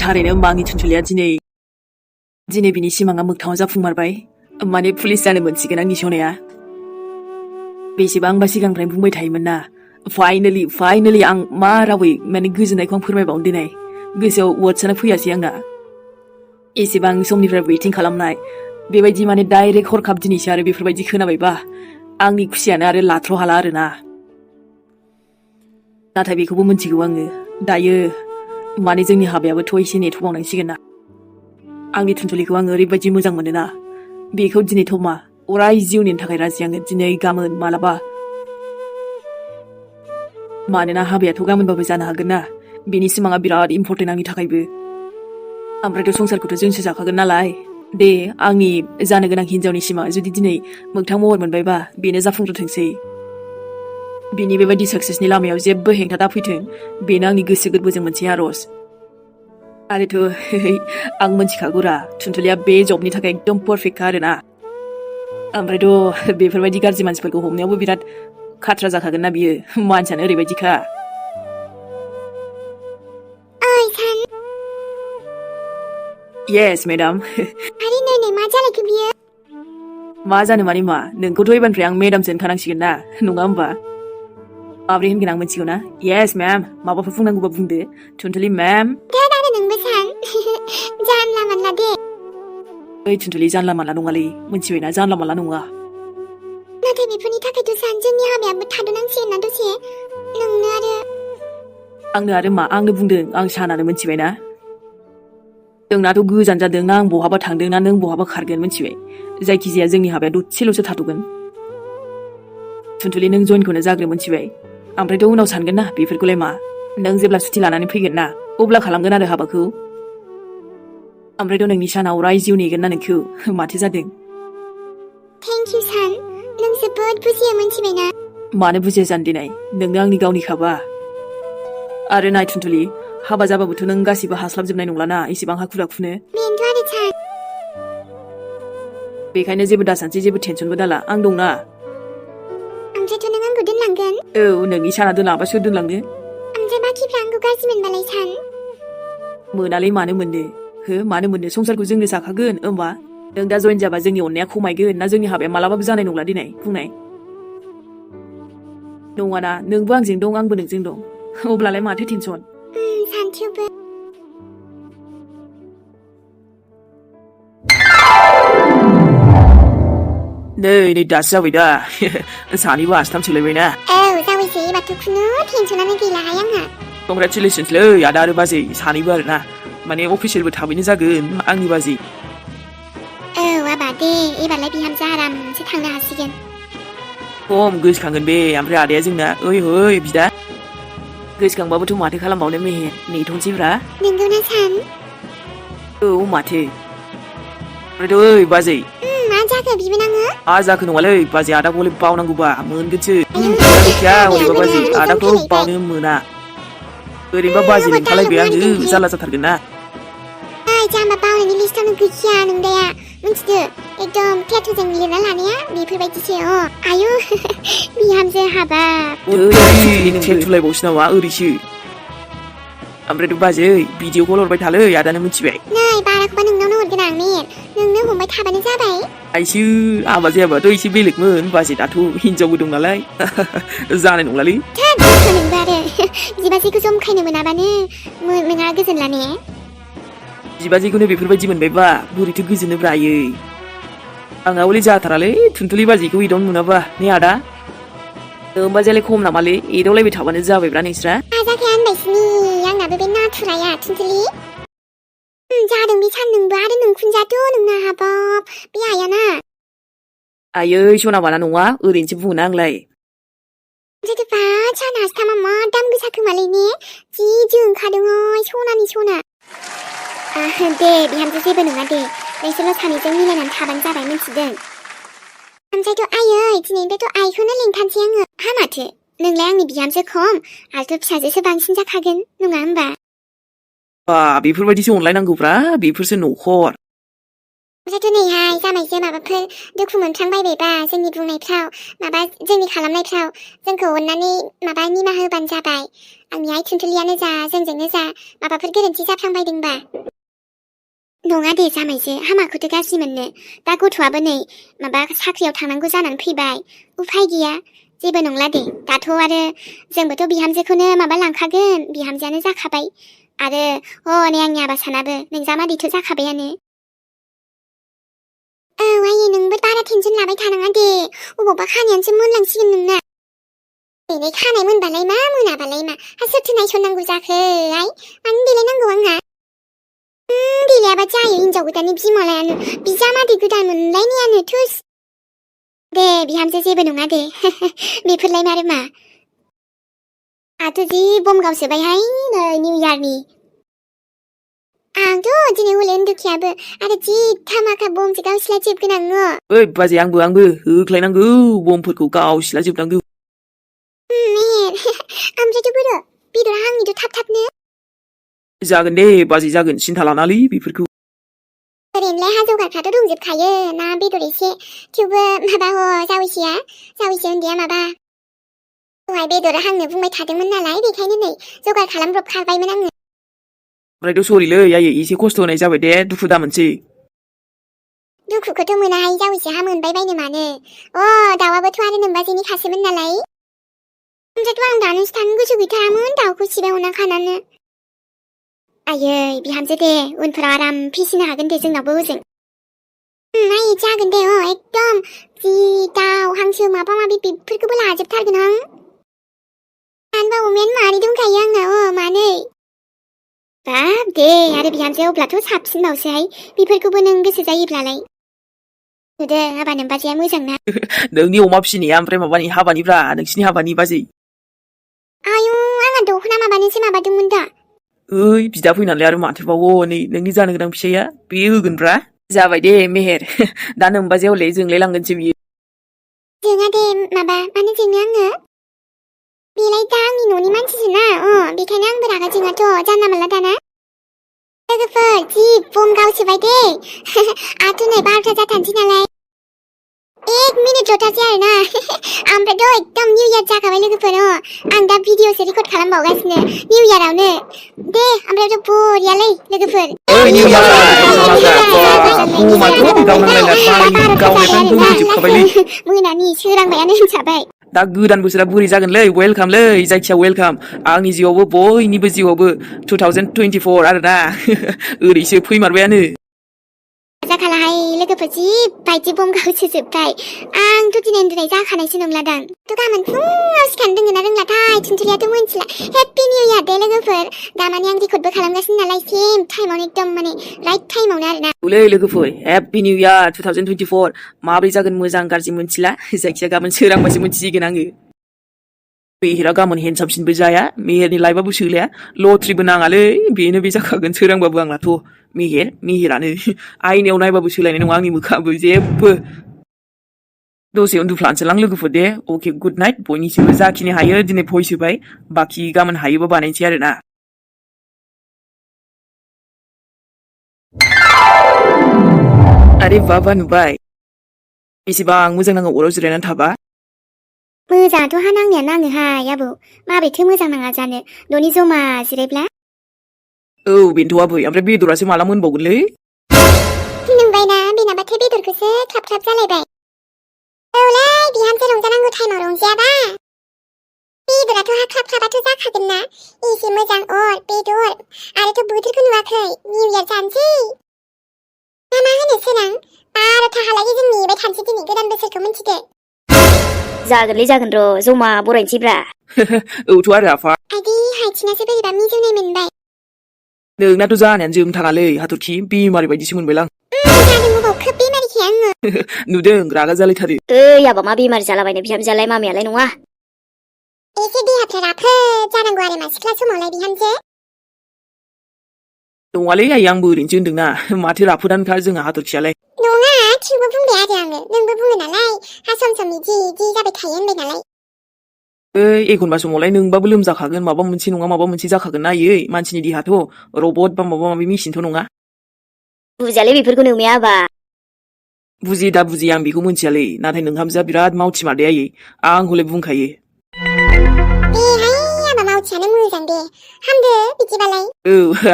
थारैनो आंनि थुनथुलिया दिनै बिनि सिमाङा मोगथाङाव जाफुंमारबाय। माने पुलिस जानो मोनसिगोन आंनि सनाया। बेसेबांबा सिगांनिफ्राय बुंबाय थायोमोन ना, फाइनालि आं मा रावै माने गोजोननायखौ आं फोरमायबावनो दिनै। गोसोआव वार्डसानो फैयासै आंना। एसेबां समनिफ्राय वेटिं खालामनाय बेबायदि माने डाइरेक्ट हरखाब दिनैसो आरो बेफोरबायदि खोनाबायबा आंनि खुसियानो आरो लाथ्र' हाला आरोना। नाथाय बेखौबो मिन्थिगौ आङो दायो माने जोंनि हाबायाबोथ' एसे नेथ'बावनांसिगोन ना। आंनि थुनथुलिखौ आङो ओरैबायदि मोजां मोनोना, बेखौ दिनैथ' मा अराय जिउनि थाखाय राजि आङो, दिनै गाबोन मालाबा। मानोना हाबायाथ' गाबोनबाबो जानो हागोन ना, बेनि सिमाङा बिराद इम्परटेन्ट आंनि थाखायबो। ओमफ्रायथ' संसारखौथ' जोंसो जाखागोन नालाय। दे आंनि जानो गोनां हिनजावनि सिमां जुदि दिनै मोगथां महर मोनबायबा बेनो जाफुंग्रोथोंसै। बिनि बेबायदि साक्सेसनि लामायाव जेबो हेंथा दाफैथों, बेनो आंनि गोसो गोरबोजों मोनसे आर'ज। आरोथ' आं मिन्थिखागौरा थुनथुलिया बे जबनि थाखाय एकदम पारफेक्टखा आरोना। ओमफ्रायथ' बेफोरबायदि गाज्रि मानसिफोरखौ हमनायावबो बिराद खाथ्रा जाखागोन ना बियो, मानसियानो ओरैबायदिखा। Yes madam. आरे नै मा जालायखो बियो? मा जानो माने मा, नोंखौथ' एबारनिफ्राय आं मेडामसो होनखानांसिगोन ना, नङा होमबा? माब्रै होनगोन आं मिथिगौ ना। येस मेम, माबाफोर बुंनांगौबा बुंदो। थुनथुलि मेम। आरो नोंबो सान जानला मानला दे। ओइ थुनथुलि जानला मानला नङालै, मिथिबायना, जानला मानला नङा। नाथाय बेफोरनि थाखायथ' सान जोंनि हाबायाबो थाद'नांसिगोन ना दसे। नोंनो आरो मा, आंनो बुंदों आं सानानो, मिथिबायना। नोंनाथ' गोजान जादों ना, आं बहाबा थांदों ना नों बहाबा खारगोन, मिथिबाय। जायखिजाया जोंनि हाबाया दसेल'सो थाथ'गोन। थुनथुलि नों जइनखौनो जाग्रो, मिथिबाय। ओमफ्रायथ' उनाव सानगोन ना बेफोरखौलाय मा, नों जेब्ला सुथि लानानै फैगोन ना अब्ला खालामगोन आरो हाबाखौ। ओमफ्रायथ' नोंनि सानाव राय जिउ नेगोन ना नोंखौ, माथो जादों? थेंक इउ सान, नों जोबोद बुजियो, मिथिबायना। मानो बुजिया जानो देनाय, नोंनो आंनि गावनिखाबा। आरो नाय थुनथुलि, हाबा जाबाबोथ' नों गासिबो हास्लाबजोबनाय नंलाना एसेबां हाखु दाखुनो। बेनोथ' आरो सान। बेखायनो जेबो दासानसै, जेबो टेनसनबो दाला, आं दंना। ओमफ्रायथ' नों आंखौ दोनलांगोन? औ, नोंनि साना दोनलाङाबा सोर दोनलांनो? ओमफ्राय बाखिफ्रा आंखौ गाज्रि मोनबालाय सान? मोनालै मानो मोननो, मानो मोननो, संसारखौ जोंनो जाखागोन। होमबा नों दा जइन जाबा जोंनि अननाया खमायगोन ना जोंनि हाबाया मालाबाबो जानाय नंला दिनै बुंनाय? नङाना, नोंबो आंजों दं आंबो नोंजों दं, अब्लालाय माथो टेनसन। सानथियोबो। नै दासो जाबाय दा, सानैबो आसथाम सोलायबायना। औ जाबायसै, एबारथ' खुनु टेनसनानो गैलाहाय आंहा। कंग्रेचुलेसन्सलै आदा आरो बाजै सानैबो आरोना, माने अफिसियेलबो थाबैनो जागोन आंनि बाजै। औ आबा दे, एबारलाय बिहामजो आरामसे थांनो हासिगोन। खम गोसोखांगोन बे, ओमफ्राय आदाया जोंना ओइ बिदा। गोसोखांबाबोथ' माथो खालामबावनो मेहेर, नेथ'नोसैब्रा। नोंगौना सान? औ माथो। ओमफ्रायथ' ओइ बाजै। मा जाखो बिबोनाङो? जाखो नङालै बाजै, आदाखौ हले बावनांगौबा मोनगोनसो। हरैबा बाजै आदाखौ बावनो मोना। ओरैनोबा बाजै लिंखालायबाय आङो, जारला जाथारगोन ना। जाम्बा बावनायनि लिस्टावनो गैखाया नोंदाया, मिथिदो? एकदम टेटुजों लिरना लानाया बेफोरबायदिसो। आयु बिहामजो हाबा। टेटुलायबावसो नामा, ओरैसो। ओमफ्रायथ' बाजै भिडिअ कल हरबाय थालै आदानो, मिथिबाय। नै बाराखौबा नोंनावनो हरगोन आं मेहेर, नोंनो हमबाय थाबानो जाबाय। आइसो, हाबा जायाबाथ' एसे बेलेगमोन बाजै, दाथ' हिनजावबो दं नालाय जानाय नंलालै। नोंबो आरो बिबाजैखौ जमखायनो मोनाबानो नोंहा गोजोनला ने? बिबाजैखौनो बेफोरबायदि मोनबायबा बोरैथो गोजोनोब्रा आयै। आंहा हले जाथारालै थुनथुलि बाजैखौ एदावनो मोनाबा ने आदा? होमबाजायलाय खम नामालै, एदावलायबाय थाबानो जाबायब्रा नोंस्रा। जाखाया होनबायसिनि आंनाबो बे नाथुराया थुनथुलि। जादों बे सानदोंबो आरो नोंखुनजाथ' नोंना हाबाब बे आइयाना। आयै सनाबाना नङा, ओरैनोसो बुङोना आंलाय। जेनेबा साना आस्थामा मा दाम गोसा खोमालै ने? जि जोंखादों सनानि सना। दे बिहामजो जेबो नङा दे, नोंसोरल' सानैजों मिलायनानै थाबानो जाबाय, मिथिदों? ओमफ्रायथ' आयै दिनैनिफ्रायथ' आइखौनो लिंखानोसै आङो। माथो नोंलाय आंनि बिहामजो खम, आरोथ' फिसाजोसो बांसिन जाखागोन, नङा होमबा? बेफोरबायदिसो अनलायनांगौब्रा, बेफोरसो न'खर। जाथ' नैहाय जामायजो माबाफोर दुखु मोनफ्लांबायबायबा जोंनि बुंनायफ्राव माबा जोंनि खालामनायफ्राव जोंखौ अननानै माबा निमाहा होबानो जाबाय आंनि आइ थुनथुलियानो जा जोंजोंनो जा माबाफोर गोरोन्थि जाफ्लांबायदोंबा नङा दे जामायजो हामाखौथ' गाज्रि मोननो दा गथ'आबो नै माबा साख्रियाव थांनांगौ जानानै फैबाय उफाय गैया जेबो नंला दे दाथ' आरो जोंबोथ' बिहामजोखौनो माबा लांखागोन बिहामजोआनो जाखाबाय आरो हनै आंनि आबासानाबो नोंजामादैथ' जाखाबायानो औ आयै नोंबो बारा टेनसन लाबाय थानाङा दे अबावबा खानायानोसो मोनलांसिगोन नोंना बेलाय खानाय मोनबालाय मा मोनाबालाय मा सोरथो नायसननांगौ जाखो आइ मानो देलायनांगौ आंहा देलायाबा जायो हिनजाव गोदाननि बिमालायानो बिजामादै गोदान मोनलायनायानो थुस दे बिहामजो जेबो नङा दे बेफोरलाय मारो मा आंथ' जि बम गावसोबायहाय नै निउ इयारनि आंथ' दिनै हले उन्दुखियाबो आरो जि धामाका बमसो गावसिलाजोबगोन आङो ओइ बाजै आंबो होख्लायनांगौ बमफोरखौ गावसिलाजोबनांगौ मेहेर ओमफ्रायथ' बोरो बेदर हांनिथ' थाब थाबनो जागोन दे बाजै जागोन सिन्था लानालै बेफोरखौ ओरैनोलाय हा जगारफ्राथ' दंजोबखायो ना बेदर एसे थेवबो माबा जावैसो उन्दैया माबा दहाय बेदर हांनो बुंबाय थादोंमोन नालाय बेखायनो नै जगार खालामब्रबखाबायमोन आङो ओमफ्रायथ' सरिलै आयै एसे खस्थ' होनाय जाबाय दे दुखु दामोनसै दुखुखौथ' मोनाहाय जावैसो हा मोनबाय बायनो मानो दाउआबोथ' आरो नोमबाजैनि खासोमोन नालाय ओमफ्रायथ' आं दानोसो थानो गोसो गैथारामोन दाउखौ सिबाय हरना खानानो आयै बिहामजो दे उनफोराव आराम फिसिनो हागोन दे जोंनावबो हजों आयै जागोन दे एकदम जि दाउ हांसो माबा माबि बेफोरखौबो लाजोबथारगोन आं मानोबा अमायानो मानै दंखायो आंना मानै बाब दे आरो बिहामजो अब्लाथ' साबसिनबावसोहाय बेफोरखौबो नों गोसो जायोब्लालाय नुदों हाबा नोमबाजैया मोजांना नोंनि अमा फिसिनाया ओमफ्राय माबानि हाबानिब्रा नोंसिनि हाबानि बाजै आयु आंहा दख'ना माबानोसो माबादोंमोन दा ओइ बिदा फैनानैलाय आरो माथोबावो नै नोंनि जानो गोनां फिसाया बे होगोनब्रा जाबाय दे मेहेर दा नोमबाजैया हले जोंलाय लांगोनसो बियो जोङा दे माबा मानो जोङो आङो बेलाय दा आंनि न'नि मानसिसोना बेखायनो आंबो रागा जोङाथ' जानला मोनला दाना लोगोफोर जि बम गावसोबाय दे आंथ' नै 12था जाथारनोसै नालाय 1 मिनिट ल'थारसै आरोना ओमफ्रायथ' एकदम निउ इयार जाखाबाय लोगोफोर आं दा भिडिअसो रेकर्ड खालामबावगासिनो निउ इयारावनो दे ओमफ्रायथ' बरियालै लोगोफोर मोनानि सोरांबायानो होनखाबाय दा गोदान बोसोरा बोरै जागोनलै वेलकामलै जायखिया वेलकाम आंनि जिउआवबो बयनिबो जिउआवबो 2024 आरोना ओरैसो फैमारबायानो जाखालाहाय लोगोफोर जि बायदि बम गावसोजोबबाय आंथ' दिनै उन्दुनाय जाखानायसो नंलादां थ' गाबोन फुङाव सिखारनो रोंगोन ना रोंलाथाय थुनथुलियाथ' मोनथिला हेपि निउ इयार दे लोगोफोर दा माने आं रेकर्डबो खालामगासिनो नालाय सेम टाइमावनो एकदम माने राइट टाइमावनो आरोना औलै लोगोफोर हेपि निउ इयार 2024 माब्रै जागोन मोजां गाज्रि मोनथिला जायखिया गाबोन सोरांबासो मोनथिसिगोन आङो मेहेरा गाबोन हेन्डसामसिनबो जाया मेहेरनि लाइफआबो सोलाया लट्रिबो नाङालै बेनो बे जाखागोन सोरांबाबो आंनाथ' मेहेरानो आयनायाव नायबाबो सोलायनाय नङा आंनि मोखाङाबो जेबो दसे उन्दुफ्लानोसैलां लोगोफोर दे अके गुड नाइट बयनिसिमबो जाखिनि हायो दिनै भइस होबाय बाखि गाबोन हायोबा बानायनोसै आरोना आरे बाबा नुबाय बेसेबां मोजां नाङो अराव जिरायनानै थाबा मोजाङाथ' नांनाया नाङोहाय आबौ माबोरैथो मोजां नाङा जानो न'नि जमा जिरायब्ला औ बेनोथ' आबै ओमफ्राय बेदरासो माला मोनबावगोनलै नोंबायना बेनाबाथाय बेदरखौसो ख्लाब ख्लाब जालायबाय औलै बिहामजो रंजानांगौ टाइमाव रंजायाबा बेदराथ' ख्लाब ख्लाबाथ' जाखागोन ना एसे मोजां बेदर आरोथ' बोथोरखौ नुवाखै निउ इयार जानोसै मा होनो सोरां 12थाहालागै जों नेबाय थानोसै दिनै गोदान बोसोरखौ मिन्थिदो जागोनलै जागोन र' जमा बरायनोसैब्रा औथ' आरो आफा आइदि हायथिनासो बोरैबा मिजौनाय मोनबाय नोंनाथ' जानायानो जोबनो थाङालै हाथरखि बेमारि बायदिसो मोनबायलां जादों अबाव खोब बेमारिखै आङो नुदों रागा जालायथारो ओइ आबा मा बेमारि जालाबायनो बिहामजोआलाय मामियालाय नङा एसे देहाफ्रा राफोद जानांगौ आरो मा सिख्ला समावलाय बिहामजो नङालै आयै आंबो ओरैनोसो होनदोंना माथो राफोदानोखा जोंहा हाथरखियालाय नङा थेवबो बुंबाय आरो आङो नोंबो बुङो नालाय हा सम सम इदि जाबाय थायो होनबाय नालाय एखनबा समावलाय नोंबाबो लोमजाखागोन माबा मोनसे नङा माबा मोनसे जाखागोन ना आयै मानसिनि देहाथ' रबट बा माबा माबि मेसिनथ' नङा बुजियालै बेफोरखौ नोंमाया आबा बुजि दा बुजि आं बेखौ मोनथियालै नाथाय नोंहामजोआ बिराद मावथिमारदे आयै आं हले बुंखायो देहाय हाबा मावथियानो मोजां दे हामदो बिदिबालाय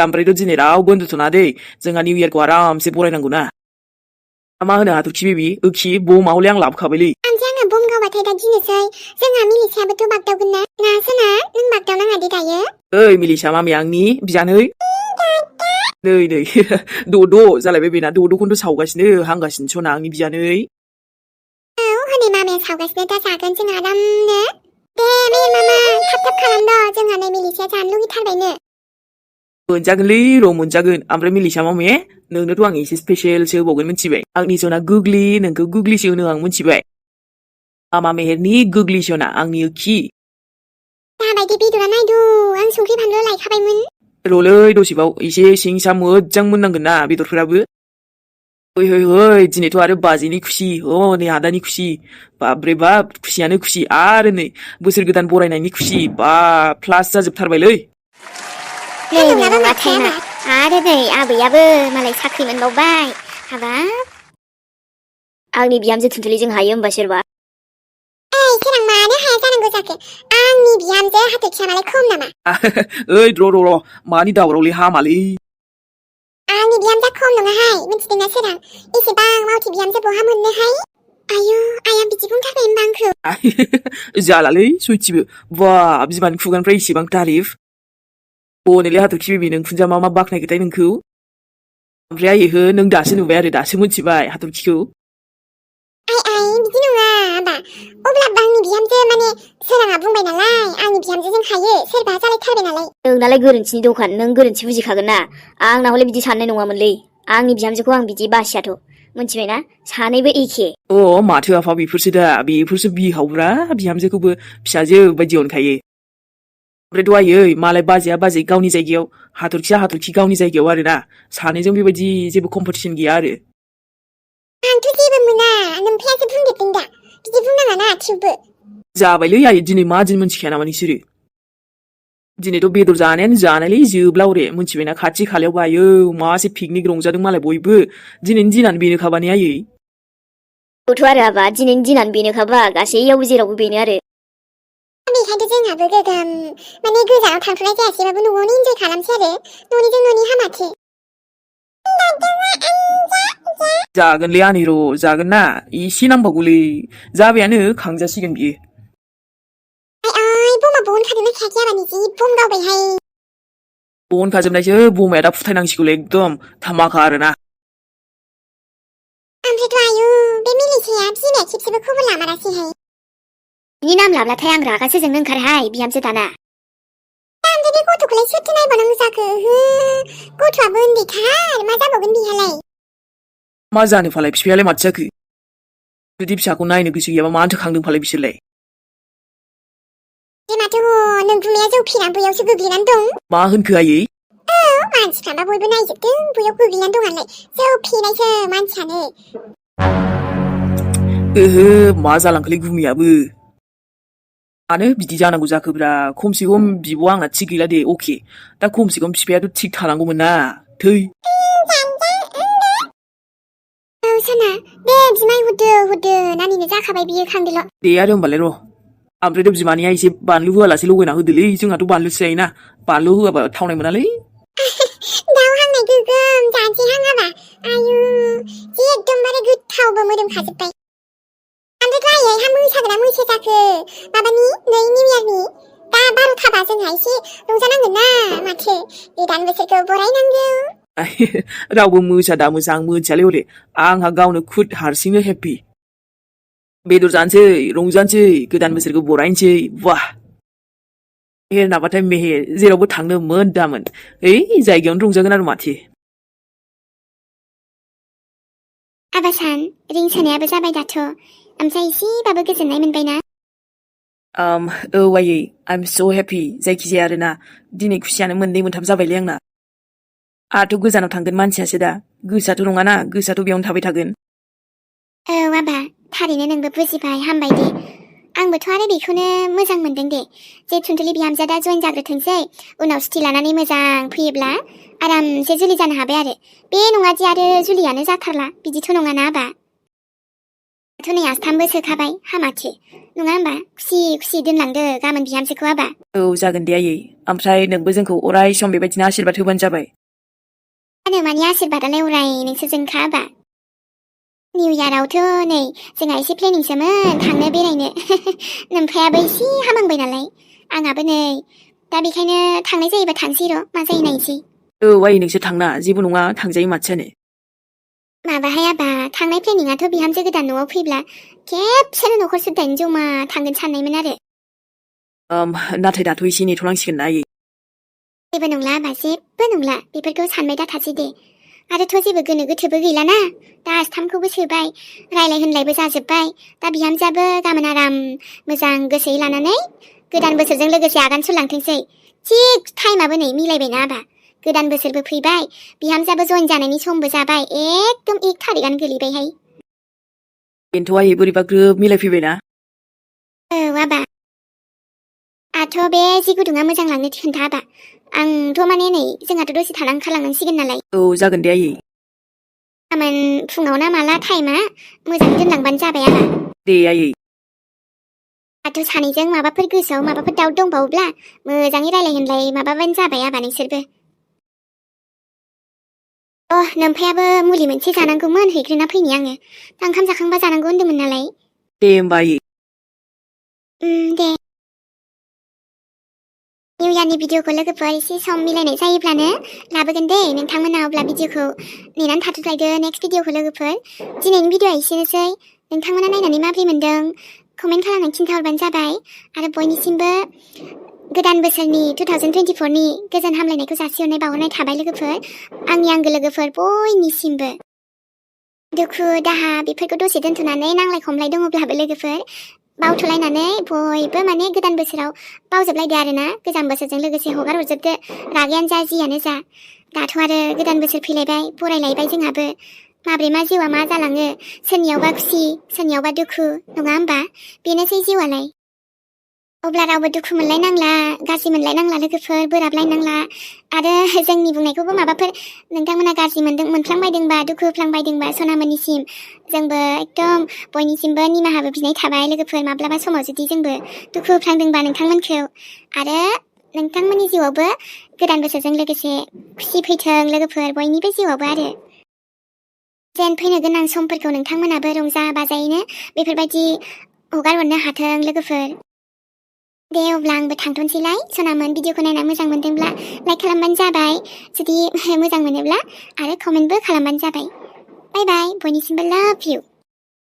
ओमफ्रायथ' दिनै रावबो उन्दुथ'ना दै जोंहा निउ इयारखौ आरामसे बरायनांगौ ना मा होनो हाथरखि बेबि ओखि बमा हले आं लाबोखाबायलै आंहा बम गावबाथाय दा गिनोसै जोंहा मिलिसायाबोथ' बागदावगोन ना सोना नों बागदावनाङा दे दायो ओइ मिलिसा मामि आंनि बिजानै नै द' जालायबाय बेना द'खौनोथ' सावगासिनो हांगासिनो सना आंनि बिजानै हनै मामाया सावगासिनो दा जागोन जों आरामनो दे मेहेर मामा थाब खालाम जोंहा नै मिलिसाया जानो लुगैथारबायनो मोनजागोनलै र' मोनजागोन ओमफ्राय मिलिसा मामि नोंनोथ' आं एसे स्पेसियेलसो होबावगोन मिथिबाय आंनि सना गुगलि नोंखौ गुगलिसो होनो आं मिथिबाय मामा मेहेरनि गुगलि सना आंनि ओखि जाबायदे बेदरा नायदु आं संख्रि फानलु लायखाबायमोन र'लै दसेबाव एसे सिं सा मोजां मोननांगोन ना बेदरफोराबो ओइ दिनैथ' आरो बाजैनि खुसि नै आदानि खुसि बाब्रे बाब खुसियानो खुसि आरो नै बोसोर गोदान बरायनायनि खुसि बा प्लास जाजोबथारबायलै आरो नै आबैयाबो मालाय साख्रि मोनबावबाय हाबाब आंनि बिहामजो थुनथुलिजों हायो होमबा सोरबा सोरां मानो हाया जानांगौ जाखो आंनि बिहामजो हाथरखिया मालाय खम नामा ओइ र' मानि दावरावलै हामालै आंनि बिहामजो खम नङाहाय मिथिदोंना सोरां एसेबां मावथि बिहामजो बहा मोननोहाय आयु आया बिदि बुंथारबाय होनबा आंखौ जालालै सयथिबो बा बिमानि खुगानिफ्राय इसेबां तारिफ हनैलै हाथरखि बेबि नोंखुनजा मा बाख्नायखोथाय नोंखौ ओमफ्राय आयै नों दासो नुबाय आरो दासो मोनथिबाय हाथरखिखौ आइ बिदि नङा आबा अब्लाबो आंनि बिहामजो माने सोराङा बुंबाय नालाय आंनि बिहामजोजों हायो सोरबा जालायथारबाय नालाय नोंनालाय गोरोन्थिनि दखान नों गोरोन्थि बुजिखागोन ना आंना हले बिदि साननाय नङामोनलै आंनि बिहामजोखौ आं बिदि बासियाथ' मोनथिबायना सानैबो एखे माथो आफा बेफोरसो बिहावब्रा बिहामजोखौबो फिसाजो बायदि अनखायो ओमफ्रायथ' आयै मालाय बाजैया बाजै गावनि जायगायाव हाथरखिया हाथरखि गावनि जायगायाव आरोना सानैजों बेबायदि जेबो कम्पिटिसन गैया आरो आंथ' जेबो मोना नोमफायासो बुंदेरदों दा बिदि बुंनाङा ना थेवबो जाबायलै आयै दिनै मा दिन मोनथिखाया नामा नोंसोरो दिनैथ' बेदर जानायानो जानायलै जोबला हरे मोनथिबायना खाथि खालायाव आयै मासे पिकनिक रंजादों मालाय बयबो दिनैनि दिनानो बेनोखाबा ने आयै गथ' आरो हाबा दिनैनि दिनानो बेनोखाबा गासैयावबो जेरावबो बेनो आरो बेखायनोथ' जोंहाबो गोगोम माने गोजानाव थांथ'नाय जायासैबाबो न'आवनो इन्जय खालामसै आरो न'निजों न'नि हामाथो जागोनलै आनै र' जागोन ना एसे नांबावगौलै जाबायानो खांजासिगोन बियो बमा बनखादोंना खायाखै आबानि जि बम गावबायहाय बनखाजोबनायसो बमाया दा फुथायनांसिगौलै एकदम धामाका आरोना ओमफ्रायथ' आयु बे मिलिसाया बिमाया खेबसेबो खबर लामारासैहाय बिनि नाम लाब्लाथाय आं रागासो जोंनो ओंखारोहाय बिहामजो दाना ओमफ्राय बे गथ'खौलाय सोरथो नायबावनांगौ जाखो गथ'आबो उन्दैथार मा जाबावगोन बिहालाय मा जानो फालाय बिफायालाय माथो जाखो जुदि फिसाखौ नायनो गोसो गैयाबा मानोथो खांदों फालाय बिसोरलाय माथो नों बिमाया जौ फेना बैयावसो गोग्लैनानै दं मा होनखो आयै मानसिफ्राबा बयबो नायजोबदों बैयाव गोग्लैनानै दं आंलाय जौ फेनायसो मानसियानो मा जालांखोलै गुमियाबो मानो बिदि जानांगौ जाखोब्रा खमसे खम बिब' आंना थिग गैला दे अके दा खमसे खम बिफायाथ' थिग थानांगौमोन ना थै सना दे बिमाय हरदो नानिनो जाखाबाय बियो खांदोल' दे आरो होमबालाय र' ओमफ्रायथ' बिमानिया एसे बानलु होआलासे लगायना होदोलै जोंहाथ' बानलुसो जायोना बानलु होआबा थावनाय मोनालै दाउ हांनाय गोगोम जानोसै हाङाबा आयु जि एकदमबारे गोथावबो मोदोमखाजोब्बाय ओमफ्रायथ' आयैहा मोसागोना मोसा जाखो माबानि नै निउ इयारनि दा 12:00 जोंहा एसे रंजानांगोन ना माथो गोदान बोसोरखौ बरायनांगौ रावबो मोसा दा मोसा आं मोनथियालै हरे आंहा गावनो खुद हारसिंनो हेपि बेदर जानोसै रंजानोसै गोदान बोसोरखौ बरायनोसै वाह मेहेर नाबाथाय मेहेर जेरावबो थांनो मोन जायगायावनो रंजागोन आरो माथो आबासान रिं सानायाबो जाबाय दाथ' ओमफ्राय एसेबाबो गोजोननाय मोनबायना औ आयै आइ एम स' हेपि जायखिजाया आरोना दिनै खुसियानो मोननै मोनथाम जाबायलै आंना आंहाथ' गोजानाव थांगोन मानसियासो दा गोसोआथ' नङाना गोसोआथ' बेयावनो थाबाय थागोन औ आबा थारैनो नोंबो बुजिबाय हामबाय दे आंबोथ' आरो बेखौनो मोजां मोनदों दे जे थुनथुलि बिहामजोआ दा जइन जाग्रोथोंसै उनाव सुथि लानानै मोजां फैयोब्ला आरामसे जुलि जानो हाबाय आरो बे नङा जे आरो जुलियानो जाथारला बिदिथ' नङाना आबा दाथ' नै आस्थामबो सोखाबाय हामाथो नङा होमबा खुसि दोनलांदो गाबोन बिहामजोखौ हाबा औ जागोन दे आयै ओमफ्राय नोंबो जोंखौ अराय सम बेबायदिनो आशीर्बाद होबानो जाबाय जानो मानि आशीर्बादालाय अराय नोंसोरजोंखा हाबा निउ इयारावथ' नै जोंहा एसे प्लेनिंसोमोन थांनो बेरायनो नोमफायाबो एसे हामांबाय नालाय आंहाबो नै दा बेखायनो थांनाय जायोबा थांसै र' मा जायो नायनोसै औ आयै नोंसोर थांना जेबो नङा थांजायो माथोनो माबाहाय हाबा थांनाय प्लेनिंआथ' बिहामजो गोदान न'आव फैब्ला खेबसेनो न'खर सुददायैनो जमा थांगोन साननायमोन आरो नाथाय दाथ' एसे नेथ'नांसिगोन ना आयै जेबो नंला हाबा जेबो नंला बेफोरखौ सानबाय दा थासै दे आरोथ' जेबो गोनो गोथोबो गैलाना दा आस्थामखौबो सोबाय रायलाय होनलायबो जाजोब्बाय दा बिहामजोआबो गाबोन आराम मोजां गोसोयै लानानै गोदान बोसोरजों लोगोसे आगान सुरलांथोंसै थिग टाइमाबो नै मिलायबायना हाबा गोदान बोसोरबो फैबाय बिहामजोआबो जइन जानायनि समबो जाबाय एकदम 1 थारिखआनो गोलैबायहाय बेनोथ' आयै बोरैबा ग्रोब मिलायफैबायना औ हाबा आथ' बे जि गुदुङा मोजां लांनो खोन्था हाबा आंथ' माने नै जोंहाथ' दसे थाना ओंखारलांनांसिगोन नालाय औ जागोन दे आयै गाबोन फुङाव ना माला टाइमा मोजाङै दोनलांबानो जाबाय आरो दे आयै दाथ' सानैजों माबाफोर गोसोआव माबाफोर दाउट दंबावोब्ला मोजाङै रायलाय होनलाय माबाबानो जाबाय आबा नोंसोरबो नोमफायाबो मुलि मोनसे जानांगौमोन हैग्रोना फैनि आङो दा ओंखाम जाखांबा जानांगौ होन्दोंमोन नालाय दे होमबा आयै दे निउ इयारनि भिडिअखौ लोगोफोर एसे सम मिलायनाय जायोब्लानो लाबोगोन दे नोंथांमोना अब्ला भिडिअखौ नेनानै थाथ'लायदो नेक्स्ट भिडिअखौ लोगोफोर दिनैनि भिडिअआ एसेनोसै नोंथांमोना नायनानै माबोरै मोन्दों कमेन्ट खालामनानै खिन्थाहरबानो जाबाय आरो बयनिसिमबो गोदान बोसोरनि 2024नि गोजोन हामलायनायखौ जासिहरनाय बावहरनाय थाबाय लोगोफोर आंनि आंगो लोगोफोर बयनिसिमबो दुखु दाहा बेफोरखौ दसे दोनथ'नानै नांलाय खमलाय दङब्लाबो लोगोफोर बावथ'लायनानै बयबो माने गोदान बोसोराव बावजोबलायदो आरोना गोजाम बोसोरजों लोगोसे हगार हरजोबदो रागायानो जा जियानो जा दाथ' आरो गोदान बोसोर फैलायबाय बरायलायबाय जोंहाबो माब्रै मा जिउआ मा जालाङो सोरनियावबा खुसि सोरनियावबा दुखु नङा होमबा बेनोसै जिउआलाय अब्ला रावबो दुखु मोनलायनांला गाज्रि मोनलायनांला लोगोफोर बोराबलायनांला आरो जोंनि बुंनायखौबो माबाफोर नोंथांमोना गाज्रि मोनफ्लांबायदोंबा दुखु होफ्लांबायदोंबा सनामोननिसिम जोंबो एकदम बयनिसिमबो निमाहाबो बिनाय थाबाय लोगोफोर माब्लाबा समाव जुदि जोंबो दुखु होफ्लांदोंबा नोंथांमोनखौ आरो नोंथांमोननि जिउआवबो गोदान बोसोरजों लोगोसे खुसि फैथों लोगोफोर बयनिबो जिउआवबो आरो जेन फैनो गोनां समफोरखौ नोंथांमोनाबो रंजा बाजायैनो बेफोरबायदि हगार हरनो हाथों लोगोफोर दे अब्ला आंबो थांथ'नोसैलाय सनामोन भिडिअखौ नायना मोजां मोनदोंब्ला लाइक खालामबानो जाबाय जुदि मोजां मोनोब्ला आरो कमेन्टबो खालामबानो जाबाय बाय बाय बयनिसिमबो लाभ इउ